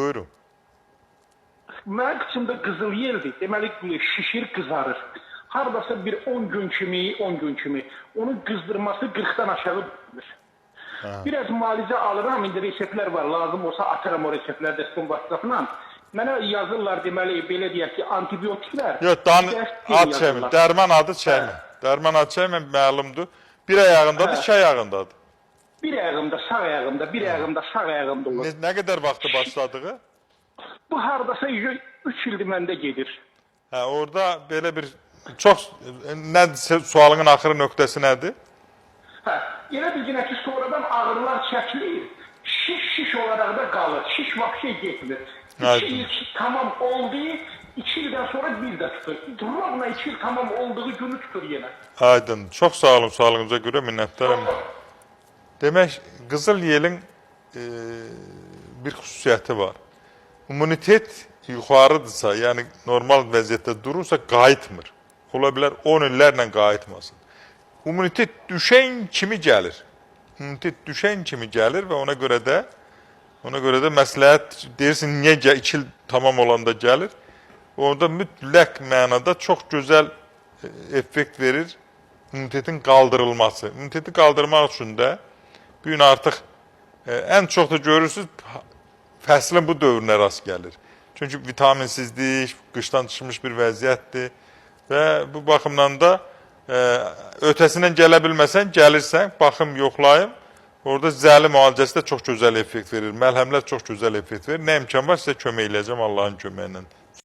Buyurun. Mənim qıçımda qızıl yeldir. Deməli şişir, qızarır. Hardasa bir 10 gün kimi, 10 gün kimi onun qızdırması 40-dan aşağı düşmür. Biraz müalicə alıram, indi reseptlər var, lazım olsa atıram o reseptləri də sizin WhatsApp-la. Mənə yazırlar deməli belə deyək ki, antibiotiklər. Yox, dan bir də ad çəkmir. yazırlar. Dərman adı çəkmir. Dərman adı çəkmir, məlumdur. Bir ayağındadır, iki ayağındadır. Bir ayağımda, sağ ayağımda, bir ayağımda, sağ ayağımda olur. Nə qədər vaxtı başladığı? Bu hardasa 3 ildir məndə gedir. Hə, orada belə bir çox nə sualının axırı nöqtəsi nədir? Hə, elə bilginə ki, sonradan ağrılar çəkilir, şiş-şiş olaraq da qalır, şiş vəbşə getmir. 2 Aydın. il tamam oldu, 2 ildən sonra bir də tutur. Rovna 2 il tamam olduğu günü tutur yenə. Aydın. Çox sağ olun sualınıza görə minnətdaram. Demək, qızıl yelin bir xüsusiyyəti var. İmmunitet yuxarıdırsa, yəni normal vəziyyətdə durursa qayıtmır. Ola bilər 10 illərlə qayıtmasın. İmmunitet düşən kimi gəlir. İmmunitet düşən kimi gəlir və ona görə də məsləhət deyirsin niyə 2 il tamam olanda gəlir? Orada mütləq mənada çox gözəl effekt verir immunitetin qaldırılması. İmmuniteti qaldırmaq üçün də bu gün artıq ən çox da görürsüz fəslin bu dövrünə rast gəlir. Çünki vitaminsizlik, qışdan çıxmış bir vəziyyətdir və bu baxımdan da ötəsindən gələ bilməsən, gəlirsən, baxım, yoxlayım. Orada zəli müalicəsi də çox gözəl effekt verir. Məlhəmlər çox gözəl effekt verir. Nə imkan var sizə kömək eləyəcəm Allahın köməyi ilə.